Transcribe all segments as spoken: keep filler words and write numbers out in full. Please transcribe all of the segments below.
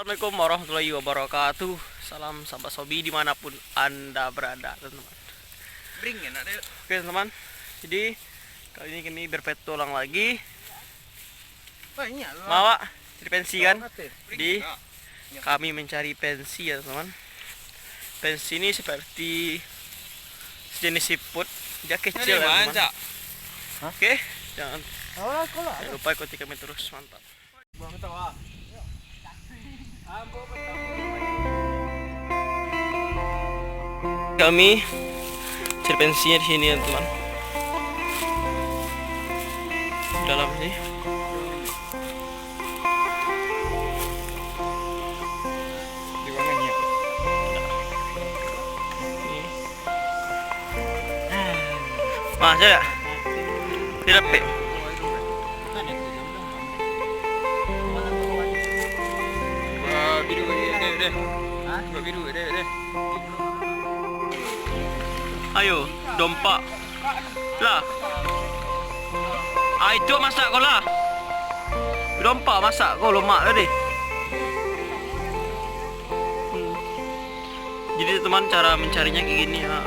Assalamualaikum warahmatullahi wabarakatuh. Salam sahabat Sobi dimanapun Anda berada, teman-teman. Bring enak deh. Oke, teman-teman. Jadi, kali ini kami berpetualang lagi. Banyak lah. Mawa cari pensi kan? Bring enak. Jadi, kami mencari pensi ya, teman. Pensi ini seperti sejenis siput. Dia kecil ya, teman. Oke, jangan, jangan lupa ikuti kami terus, mantap. Kami cari pensinya di sini ya, teman. Dalam sini. Di mana ni? Ah, saya. Tidak, Pik. Ayo, dompak. Lah. Ah, itu masak ko lah. Dompak masak ko lomak tadi. Hmm. Jadi, teman, cara mencarinya kayak gini, ha.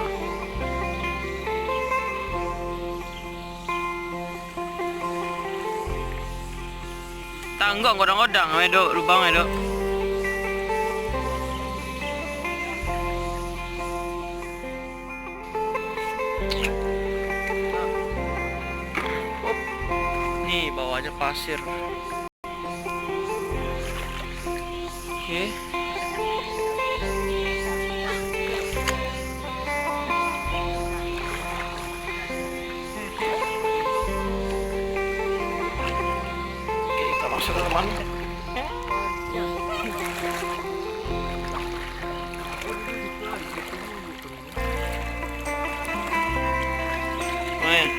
Tangguak godang-godang, weh, Dok, lubang, weh, Dok. Nih, bawahnya pasir. Oke. Oke, kita masuk ke dalam. Lumayan.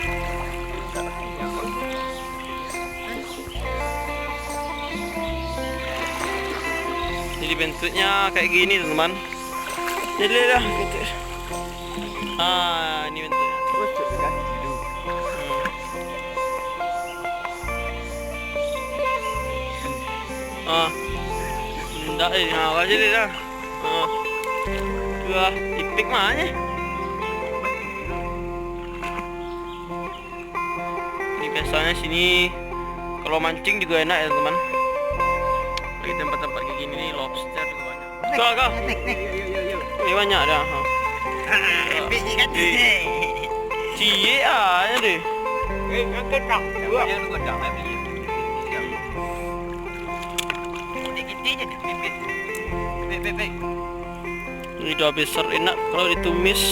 Jadi bentuknya kayak gini, teman-teman. Jadi dah gitu. Ah, ini bentuknya. Hmm. Ah. Ndak, eh, nah, apa sih dia dah? Ah. Wah, ipik mah, eh. Ini biasanya sini kalau mancing juga enak ya, teman. Lagi tempat-tempat kayak gini nih, lobster juga banyak. Kau, kau. Nek, nek. Ini banyak dah, ha. Ah, ipik je kan. Eh. Cie ah, ya deh. Eh, angkat, Kang. Dua. Jangan lupa, Kang. Ipik, ipik je deh, ipik. Ipik, ipik, ipik. Ini dah besar, enak kalau ditumis.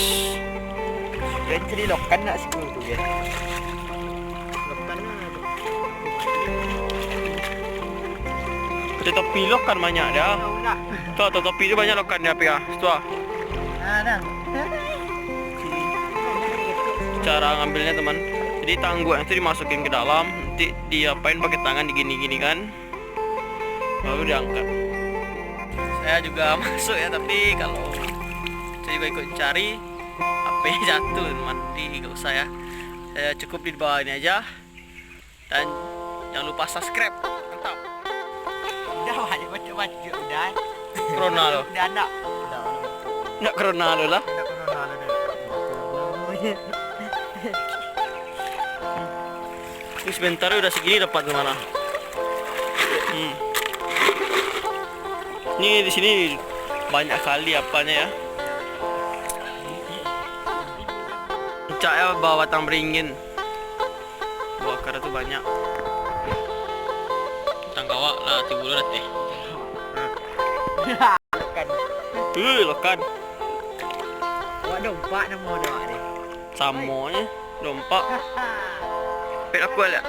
Kau cari lokan nak situ tu, ya? Lokan mana tu? Ada topi lokan banyak dah. Tahu, tahu topi tu banyak lokan dia, Pia. Situ ah. Ah, dah. Cara ngambilnya, teman. Jadi tangguak itu dimasukin ke dalam, nanti diapain pakai tangan, digini-gini kan. Baru diangkat. Saya juga masuk ya, tapi kalau saya juga ikut cari, H P jatuh, mati, gak usah ya. Saya cukup di bawah ini aja. Dan jangan lupa subscribe. Mantap. Udah, wah, dia baca-baca, udah. Corona lo. Udah, nak. Nak corona lo lah. Nak corona lo dah. Ini sebentar udah segini dapat kemana? Hmm. Ini di sini banyak kali apanya ya. Puncaknya bawah batang beringin. Buah akar tu banyak. Tangkawak lah, timbul lah teh. Lokan. Eh, lokan. Awak dompak namo awak ni. Samonyo, dompak. Pet aku lah.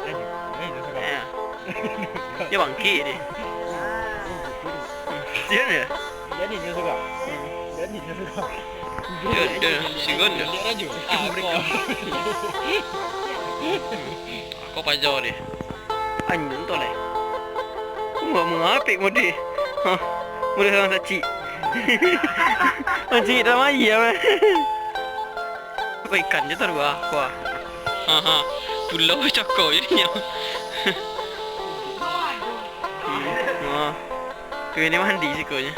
Eh, eh, eh, eh. Ya. Dia bangkit dia. Dia ni. Jadi nyo suka. Jadi nyo suka. Dia, dia, sigon dia. Dia raju. Ah, kau. Kau paja dia. Anjing tu leh. Kau buat mengapik mode. Hah. Mode sangat sacik. Anjing dalam aia, meh. Apa ikan je tu, kuah, kuah. Ha, ha. Pulau cakau jadinyo. Hmm. Kami ni mandi sikonyo.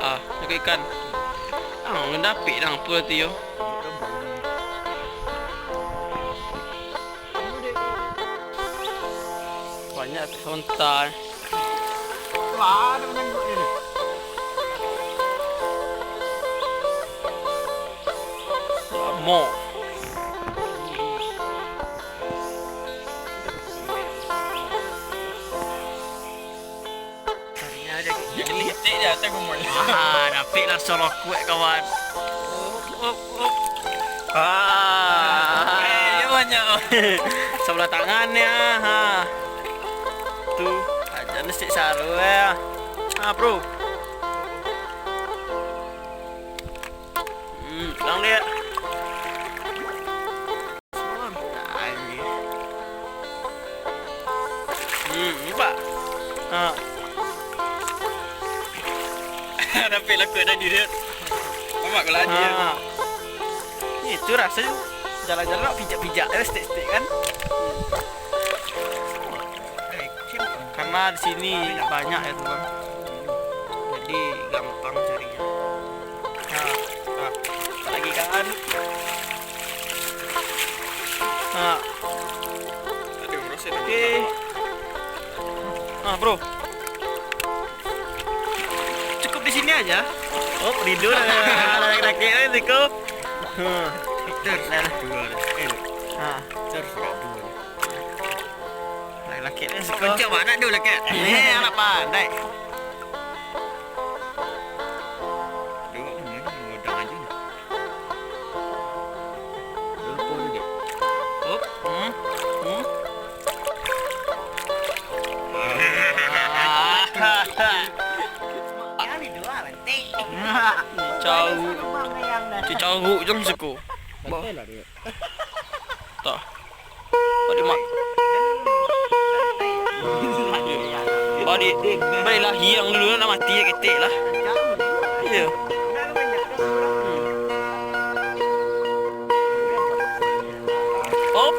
Ah, nangkok ikan. Ah, mandapik lah tu yo. Banyak sontai. Wah, ada menangguk ni. Lamo. Gelitik je, atas gumul. Ah, dapik lah solokuek, kawan. Up, up, up. Ah. Eh, dia banyak. Sebelah tangan ya, ha. Tu, aja nasi saru ya. Ah, bro. Hmm, pulang dia. Hmm, nampak? Ha. Dapik lah kuat tadi dia. Nampak kalau ada. Ha. Itu rasanya jalan-jalan nak pijak-pijak ya, stek-stek kan. Karena di sini banyak ya, teman. Jadi gampang carinya. Nah, nah, lagi kan. Nah. Oke. Nah, bro. Cukup di sini aja. Oh, rindu lah. Laki-laki kan, Tiko. Hmm. Terus. Nah. Dua. Eh, nah. Terus sudah dua. Laki-laki ni suka. Kencang banget tu, laki. Eh, anak pandai. Duduk ni, ngudang aja ni. Duduk pun dia. Up, hmm, hmm. Cau. Cau jam suku. Betul lah dia. Toh. Balik mak. Balik, balik lah hiang dulu, nak mati ya ketek lah. Iya. Op.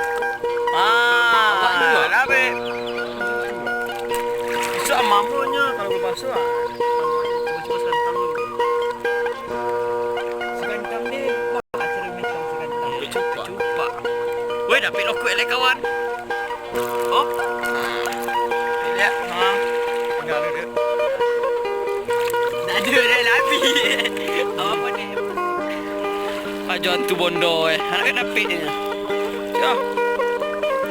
Ah, dah habis. Susah mamunyo kalau basuh ah. Cuba-cuba segantang dulu. Segantang deh. Cupak. Cupak. Weh, dapik lokuik lai, kawan. Oh. Lihat, ha. Tinggal dulu. Dah ada dah labi. Apa ni? Pak John tu bondo eh. Anak kan dapik ni. Ya.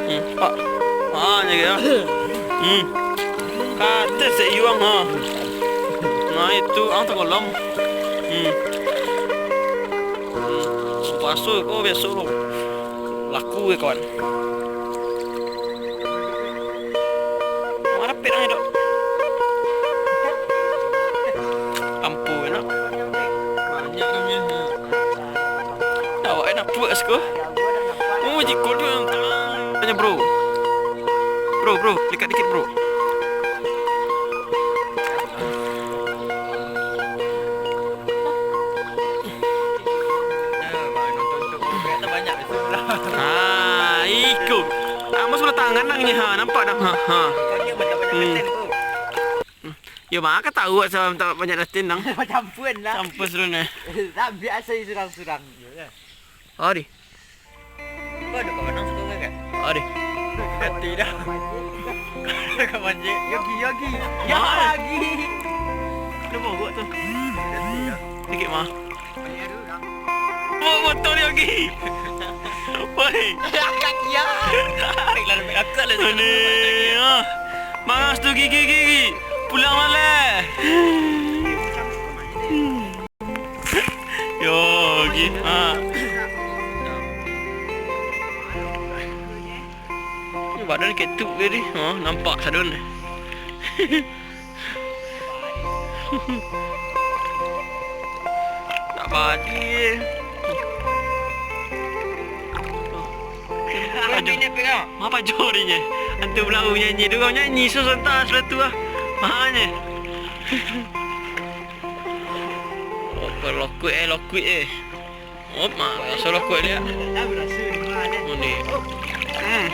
Hmm, pak. Ha, ni dia. Hmm. Kata seiwang ha. Nah, itu ang tenggelam. Hmm. Hmm. Paso ko biaso lo. Laku eh, kawan. Mana pet ang, Dok? Ampu, enak. Banyak namanya. Awak enak puas ko. Oh, jikol tu yang tengah. Tanya, bro. Bro, bro, dekat dikit, bro. Ah, iko. Ah, mas bola tangan nang ni, ha, nampak dah. Ha, ha. Hmm. Yo, maka tahu asal tak banyak datin nang. Campur lah. Campur sudah ni. Tak biasa surang-surang. Ari. Kau ada kawan nang suka kan? Ari. Hati dah. Kau mancing. Yogi, Yogi. Ya lagi. Ada mogok tu. Dikit mah. Bawa motor dia lagi. Woi. Akak dia. Baiklah, lebih akak lah. Ini, ah. Mangas tu gigi-gigi. Pulang malah. Yo, gigi. Ah. Ni badan ketuk ke ni? Oh, nampak sadun. Tak badi. Ajo. Ma pajo dinyo. Antu belawu nyanyi tu, kau nyanyi susah tas lah tu ah. Mahanyo. Oh, lokuik eh, lokuik eh. Op, ma, raso lokuik dia. Muni. Hmm.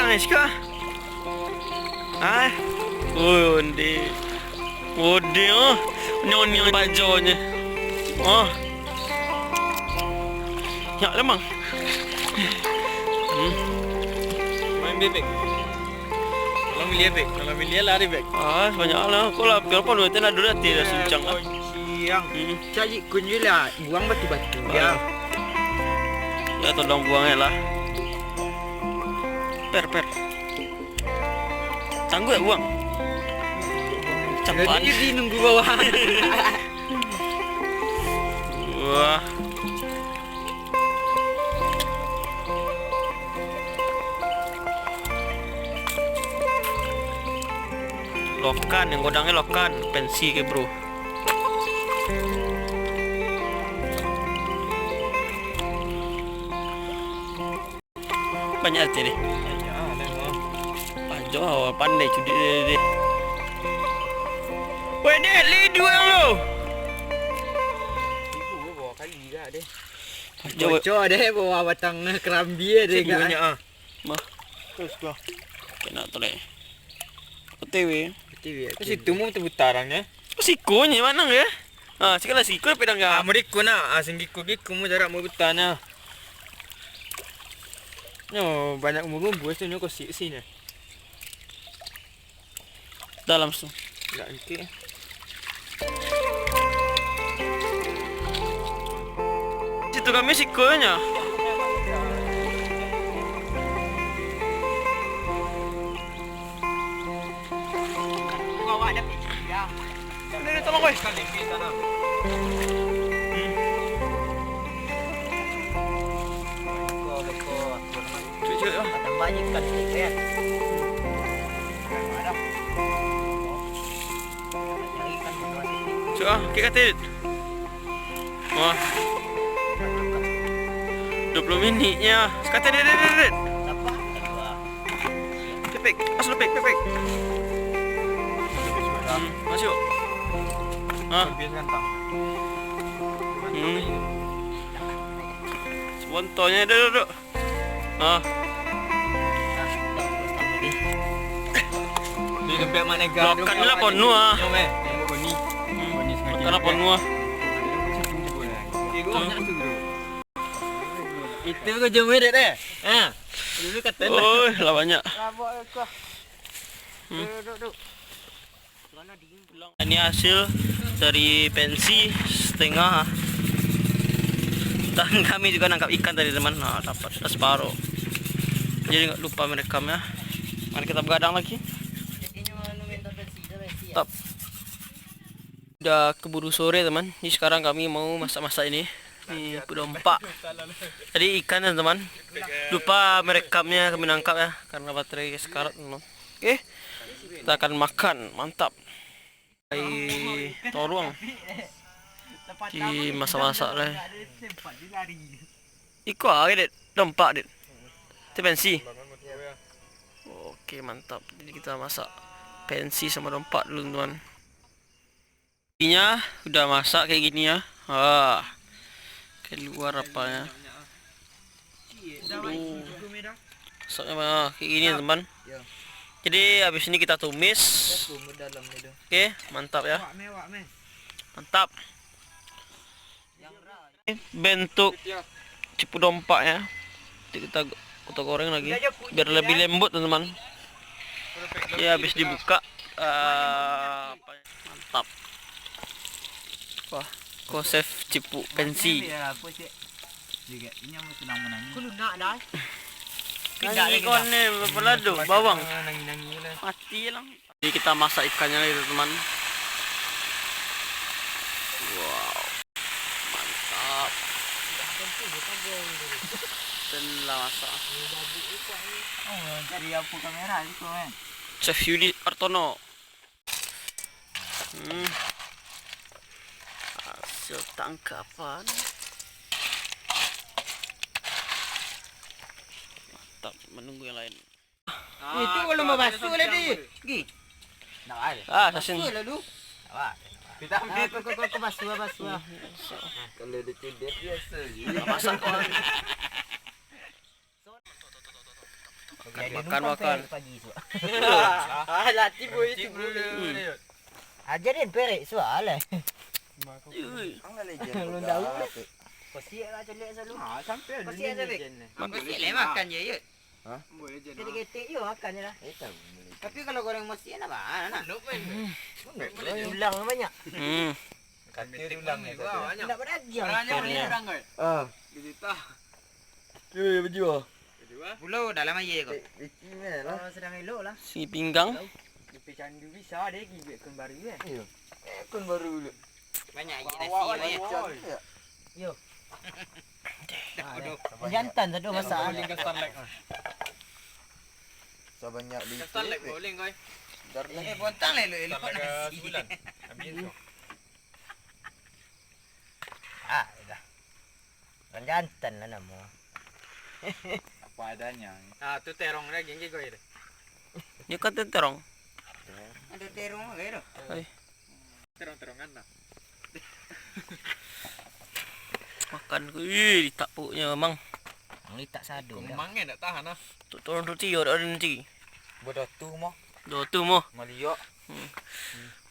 Niska. Hai. Oi, onde. Onde, oh. Nyonyong bajonyo. Oh. Nyak lemang. Hmm. Main bebek. Kalau miliar bek, kalau miliar lari bek. Ah, banyak lah. Kau lah, kenapa duitnya nak dulu hati dah suncang lah. Siang. Hmm. Cari kun je lah, buang batu-batu. Ya. Ya, tolong buang ya lah. Per, per. Sanggup ya buang? Capan. Jadi nunggu bawah. Wah. Lokan, yang godangnyo lokan, pensi ke, bro. Banyak hati deh. Banyak ah, dah, ah. Pajo awak pandai cudik deh, deh. Weh, deh, lidu yang lo. Ibu bawa kali gak deh. Pajo. Bocor deh, bawa batang kerambi deh, gak. Banyak ah. Mah. Terus kau. Kena tu leh. O T W. O T W. Ke situ mau terputar orangnya. Sikonyo mana ya? Ah, sekarang siko pedang ya. Ah, mereka nak, ah, singgiku giku mu jarak mu betana. Nyo, banyak umur-umur tu nyo kosik sini. Dalam tu. Enggak, engke. Situ kami sikonyo. Bawa dah pergi dah. Ni, ni, tolong, weh. Cucuk, cucuk, ah. Tambah je ikan sikit, kan. Cucuk, ah, kek katik. Wah. Dua puluh minitnya. Sekata dia, dia, dia, dia. Pepek, masuk pepek, pepek. Hmm, masuk. Ah. Hmm. Sebontonya dia duduk. Ah. Di tempat mana gado. Makan lah penuh ah. Hmm. Makan lah penuh ah. Itu ko jemur dek deh. Ha. Dulu kata lah. Oi, lah banyak. Rabak kau. Hmm. Duduk, duduk. Ini hasil dari pensi setengah. Dan kami juga nangkap ikan tadi, teman. Nah, dapat sudah separuh. Jadi nggak lupa merekam ya. Mari kita begadang lagi. Tap. Udah keburu sore, teman. Jadi sekarang kami mau masak-masak ini. Ni, pukul empat. Tadi ikan, teman-teman. Lupa merekamnya, kami nangkap ya, karena baterai sekarat, teman. Oke. Kita akan makan, mantap. Ai toruang. Dimasak-masak lah. Iko aja, Dek. Dompak, Dek. Itu pensi. Oke, mantap. Jadi kita masak pensi sama dompak dulu, teman. Inya udah masak kayak gini ya. Wah. Keluar apanya. Aduh. Masaknya mah kayak gini, teman. Jadi habis ini kita tumis. Oke, mantap ya. Mantap. Bentuk cipu dompak ya. Nanti kita, kita goreng lagi biar lebih lembut, teman-teman. Ya, habis dibuka, eh, apa ya? Mantap. Wah, kok chef cipu pensi. Aku lunak dah. Nangi kau ni, berapa lado bawang? Mati lang. Jadi kita masak ikannya lagi, teman. Wow. Mantap. Dan lah masak. Oh, cari apa kamera situ, eh? Chef Yudi Artono. Hmm. Hasil tangkapan. Mantap, menunggu yang lain. Itu belum babasuh lah, Di. Gi. Ah, sasin. Basuh lah lu. Kita ambil. Ah, kau, kau, kau, kau basuh, basuh. Kalau dia cedek biasa je. Masak kau. Makan, makan, makan. Pagi suah. Alah, tibo itu. Hmm. Aja den perek suah lah. Ui. Ang lah legend. Belum tahu. Kau siap lah celiak selalu. Ah, sampai. Kau siap, sampai. Kau siap lah makan je, Yud. Hah? Ketek-ketek je makan je lah. Eh, tahu. Tapi kalau goreng masiak nak bah, nak? Tulang banyak. Hmm. Kata tulang ni, kata. Nak berdagang. Orangnya orang kan? Ah. Di situ. Yo, yo, baju ah. Pulau dalam air ko. Ricky meh lah. Kalau sedang elok lah. Si pinggang. Di Pecandu bisa deh, gigit kun baru eh. Iyo. Eh, kun baru dulu. Banyak air nasi. Awak banyak. Yo. Jantan satu masak. Paling ke Starlight. Sabanyak di Starlight bowling kau. Eh, bontang lah elok-elok nasi. Sebulan. Habis tu. Ah, dah. Kan jantan lah namo. Apa adanya. Ah, tu terong lagi, nggih, kau itu. Dia kata terong. Ada terong lagi tu. Hai. Terong-terongan lah. Makan ku, ih, litak perutnya, Mang. Litak sado dah. Kemang eh, tak tahan lah. Tu turun tu tiyo, tak ada nanti. Bodoh tu mah. Doh tu mah. Maliok. Hmm.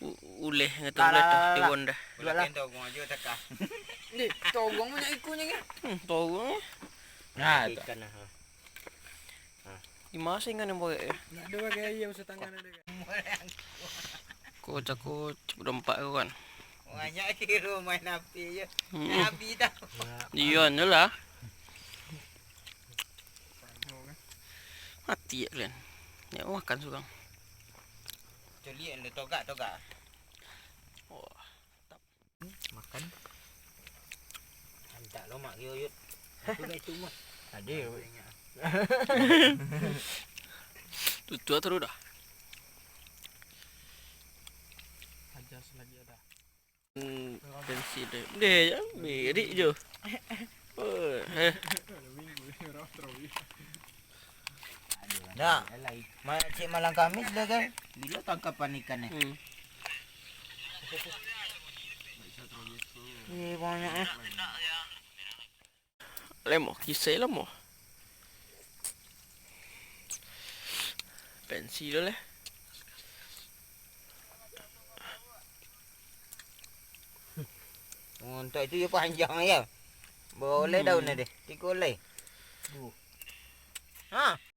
U-, uleh ngatu lah, lah, lah, lah. Tiwon dah. Jual lah. Togong aja takah. Ni, togong banyak ikunyo kan? Hmm, togong. Nah, ikan lah. Di mana sih kan yang boleh ya? Nak dua gaya usah tangan ada kan? Kocak-kocak berempat kau kan. Banyak kiro main api je. Hmm. Nabi dah. Iya, ni lah. Mati ya kalian. Ya, makan surang. Culi yang togak-togak. Wah. Makan. Antak lo mak kio, Yud. Aku dah itu mah. Ada. Tutua terus dah. Aja selagi ada. Hmm, pensil deh. Deh, ya, berik jo. Oh, eh. Dah. Ma-, cek malam Kamis dah kan. Bila tangkapan ikan ni? Hmm. Eh, banyak eh. Lemo, kisai lemo. Pensil dulu leh. Untuk itu dia panjang ya. Boleh daun ni deh. Tiga oleh. Ha.